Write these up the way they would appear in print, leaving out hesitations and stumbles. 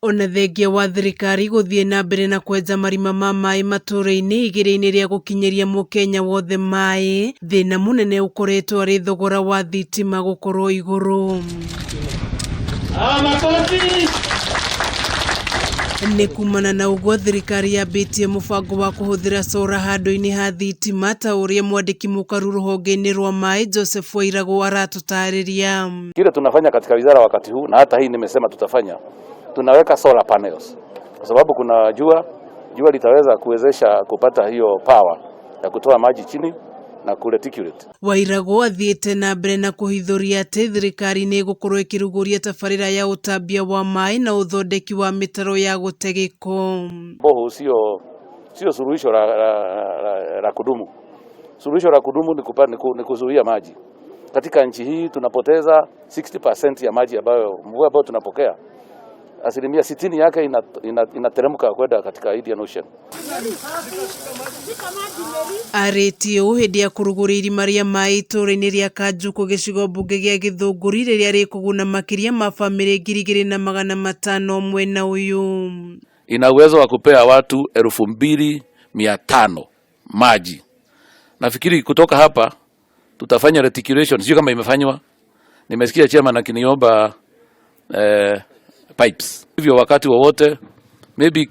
Ona thengia wa thirikari gũthiĩ na mbere na kwenja marima ma maĩ matũũra-inĩ igeria-inĩ rĩa gũkinyĩria mũkenya wothe maĩ, thĩna mũnene ũkoretwo arĩ thogora wa thitima gũkorwo igũrũ. Nĩ kumana na ũguo thirikari yambĩtie mũbango wa kũhũthĩra cora handũ-inĩ ha thitima ta ũrĩa mwandĩki mũkaru rũhonge-inĩ rwa maĩ Joseph Wairagũ aratũtarĩria. Kile tunafanya katika wizara wakati huu na hata hii nimesema tutafanya, tunaweka solar panels kwa sababu kuna jua, jua litaweza kuwezesha kupata hiyo power ya kutoa maji chini na kureticulate. Wairagũ athiĩte na mbere na kũhithũria atĩ thirikari nĩ ĩgũkorwo ĩkĩrugũria tabarĩra ya ũtambia wa maĩ na ũthondeki wa mĩtaro ya gũte gĩko. Borehole sio suluhisho la kudumu. Suluhisho la kudumu ni kuzuia maji. Katika nchi hii tunapoteza 60% ya maji ambayo mvua ambayo tunapokea, 60% yake inateremka kwenda katika Indian Ocean. Arĩtie ũũ hĩndĩ ya kũrugũria irima rĩa maĩ itũũra-inĩ rĩa Kanjuku gĩcigo mbunge gĩa Gĩthũngũri rĩrĩa rĩkũguna makĩria ma bamĩrĩ 2500 mwena ũyũ. Ina uwezo wa kupea watu 2500 maji. Nafikiri kutoka hapa tutafanya reticulation, sio kama imefanywa. Nimesikia chairman akiniomba pipes. Hivyo wakati wowote maybe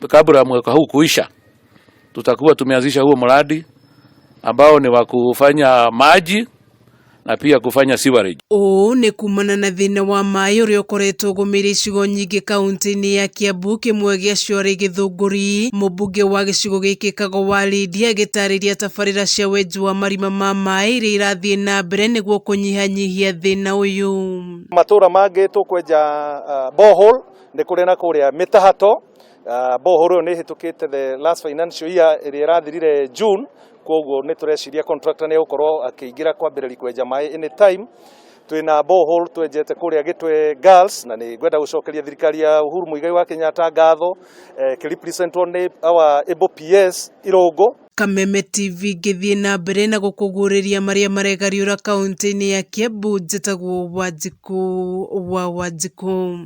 kabla ya mwaka huu kuisha tutakuwa tumeanzisha huo mradi ambao ni wa kufanya maji na pia kufanya sewerage. Ũũ nĩ kumana na thĩna wa maĩ ũrĩa ũkoretwo ũgũmĩire icigo nyingĩ kaunti-inĩ ya Kiambu kĩmwe gĩacio arĩ Gĩthũngũri. Mũmbunge wa gĩcigo gĩkĩ Kago wa Lydia agĩtarĩria tabarĩra cia wenji wa marima ma maĩ iria irathiĩ na mbere nĩguo kũnyihanyihia thĩna ũyũ. Matũra mangĩ tũkwenja borehole nĩ kũrĩ na kũrĩa mĩtahato. Borehole ĩyo nĩ ĩhĩtũkĩte the last financial year ĩrĩa ĩrathirire June, koguo nĩ tũreciria contractor nĩ egũkorwo akĩingĩra kwambĩrĩria kwenja maĩ anytime. Twĩna borehole twenjete kũrĩa Gĩtwe Girls na nĩ ngwenda gũcokeria thirikari ya Uhuru Muigai wa Kenyatta ngatho ĩkĩrepresentwo nĩ our able PS Irũngũ. Kameme TV ngĩthiĩ na mbere na gũkũguũrĩria marĩa maregariũra kaunti-inĩ ya Kiambu njĩtagwo Wanjikũ wa Wanjikũ.